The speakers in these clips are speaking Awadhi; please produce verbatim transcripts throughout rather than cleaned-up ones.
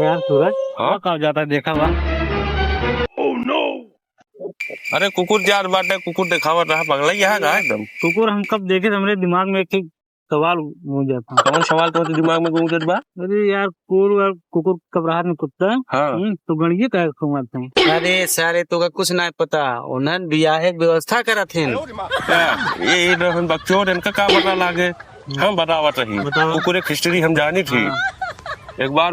यार सूरज, हाँ? का जाता देखा बा? अरे कुकुर जात बाटे, कुकुर देखावत रहा, पगला ही है का एकदम? कुकुर हम कब देखे, हमरे दिमाग में एक ठे सवाल गूंजत है। कौन सवाल तोहरे दिमाग में गूंजत बा? अरे यार, कुकुर और कुकुर कब रात में कुत्ता? हाँ। हम्म, तो गणिये का घूमत है। अरे सारे, तोका कुछ ना पता, उन्हन बियाहे के व्यवस्था करत हैं। क्या? ये, ये रहन बकचोद, इनका का पता लागे? हम बतावत रही। बताओ। कुकुर एक हिस्ट्री हम जानी थी। हाँ। एक बार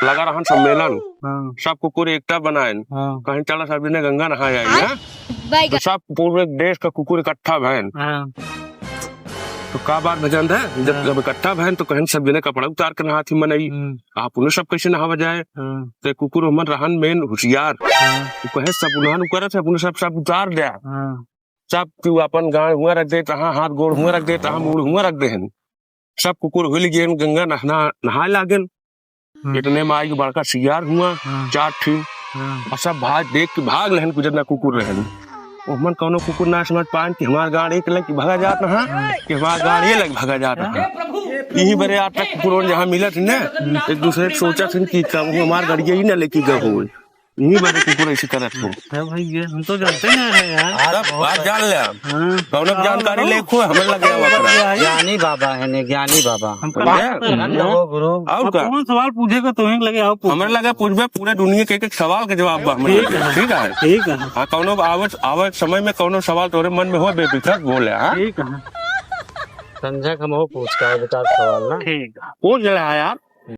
लगा रहन सम्मेलन, हाँ। सब कुकुर एकता बनाएन, हाँ। कहेन चला सब जने गंगा नहाए आई, हाँ? तो सब पूरे देश का कुकुर इकट्ठा भएन। हाँ। तो का बात भजन है, जब, हाँ। जब इकट्ठा भएन तो कहेन सब जने कपड़ा उतार के नहात ही मनई, हम्म। आप उन्हें सब कैसे नहावा जाए? हाँ। तो कुकुर हमन रहन मेन होशियार, हाँ। तो कहे सब उन्हन करत है, अपने सब, सब उतार द्या। हाँ। सब तू अपन गाँड़ हुआ रख दे, तहाँ हाथ गोड़ हुआ रख दे, तहाँ मूड़ हुआ रख दे हन। सब कुकुर हुल गेन, गंगा नहना, नहाए लागेन। हम्म। इतने में आई के बड़का सियार हुआ, हाँ। चार ठिन। हाँ। और सब भाग, देख के भाग लेहन, कुछ जितना कुकुर रहन। ओहमन कौनो कुकुर ना समझ पाएन कि हमार गाँड़ एक लग भगा जात रहा, हाँ। कि हमार गाँड़ ये लग भगा जात रहा। हाँ। यही बरे आज तक कुकुर जहाँ मिलत ही ना, हम्म। एक दूसरे से सोचत ही कि कब हमार गाँड़ ही ना लेके गए हो। यही बरे कुकुर ऐसे करत हो। है भाई, ये हम तो जानते ही ना है यार। तब बात जान ले। हाँ। कौनो हाँ, जानकारी बताओ। ले खो, हमें लगे आवा करा। ज्ञानी बाबा है ने, ज्ञानी बाबा। हम समझे? करते हैं। हम्म। गुरु। और अब का? कौन सवाल पूछेगा तो हमें लगे आओ पूछो। हमें लगे पूछबे, पूरे दुनिया के एक एक सवाल के जवाब बा हमें ठीक लगे। है। ठीक है? ठीक है। हाँ, कौनो आवे, आवे समय में कौनो सवाल तोरे मन में हो, बेफिकर बोले, हाँ? ठीक है। संजय का हम हो पूछ का बेकार सवाल ना। ठीक है। पूछ ले, हाँ यार।